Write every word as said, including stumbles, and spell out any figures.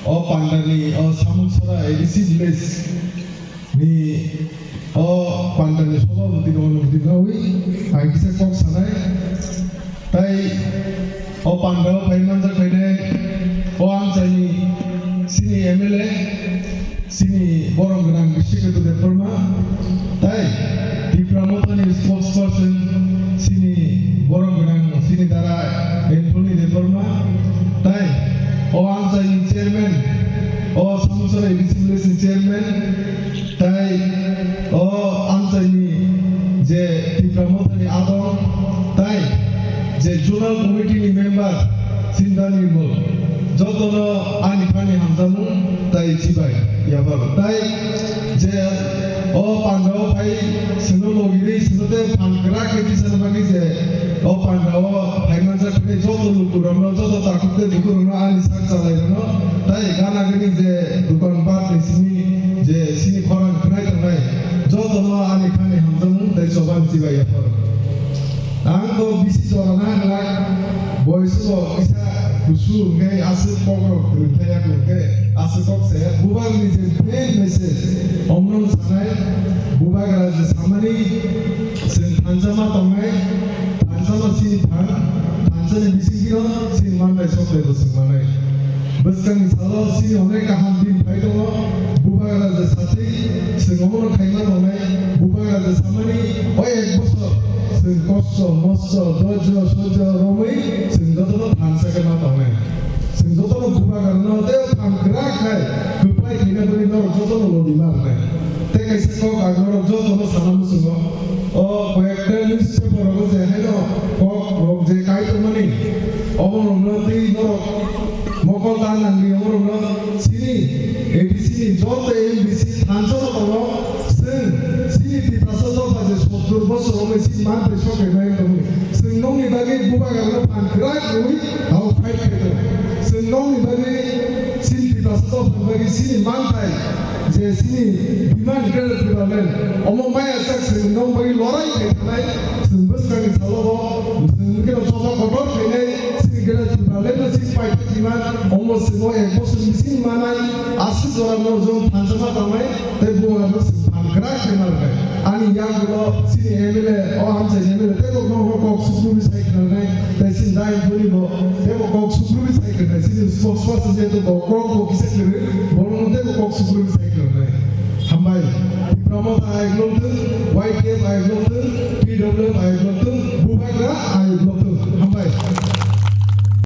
O pandani, o Samuksora A D C village ni o pandani sobhapoti no nukdi nawi ang kisa kok sanai. Tai o pandao phai manjak phainai o amchaini sini M L A, sini borom gwnang Bishekhetu Debbarma, tai Tipra Mothani spokesperson sini borom gwnang sini dara Anthony Debbarma, tai o amchaini chairman, o Samuksora A D C village ni chairman, tai o amchaini je Tipra Mothani adong, tai je zonal committee ni member Sinda Nirmal, jotono ani khani hamjamung tai chibai yapar. Tai je o pandao phai sino logiri sino te phan kwrak khe tisana bagwi je o pandao phai manjak khe joto lukurokno, joto takhuk tei bukurokno ani sak chalairokno tai gana gini je dukan bar ni simi je sini khorang khnai tangnai jotono ani khani hamjamung tai choban chibai yapar. Ang to bisi jora na glak, boisu bo kisa kusu hwnkhe aswk kok rok kwrwng thaya hwnkhe aswk kok saya. Bubar ni je main message omrong sanai, bubagra je samani chwng thansa ma tongnai, thansa ma sini than, thansa ni bisingtwi no sini mantai soklai bo chwng manai. Bwskangni salo sini onek kaham din phai tongo. Bubagra je sathi chwng omono khaima tongnai. Bubagra je samani o ek bosor chwng kosto, mosto, dojjo, sojjo romwi chwng jotono thansa khe ma tongnai. Chwng jotono bubagrano tei phan kwrak khai kwplai khaina bagwi norok jotono lobima rwnai. Tei kaisa kok ang norok jotono sana muchungo. O koyekta newspaper rogo je haino kok rok je kai tongmani, omo rokno tei norok mokol ta nangni, omo rokno sini A D C ni joto M D C thansa no tongo. Chwng sini Tiprasa dopha je sottur bosor romwi sini mantai sok khe mai tongwi. Chwng nokni bagwi bubagrano phan kwrak rwwi abo fight khe tongo. Chwng nokni bagwi sini Tiprasa dophani bagwi sini mantai je sini demand Greater Tipraland omo maya chak chwng nok bagwi lorai khai thanai. Chwng bwskangni salo bo chwng wngkheno choba kotor khainai sini Greater Tipraland no sini paithak demand omo chwng o ek bosor ni sini manai aswk jora no jong thansa ma tangnai. Tei bubagrano chwng phan kwrak khe narwknai. Ani yagulo chini M L A, o amchaini M L A teibo nogo kok sukrubwi sai khwnarnai. Tei chini Dayang Dhonibo teibo kok sukrubwi sai khwnarnai. Chini spokesperson jehetu bo kok bo kisa kwrwi, borokno teibo kok sukrubwi sai khwnarnai. Hambai. Tipra Motha ayuk lobthung, Y T F ayuk lobthung.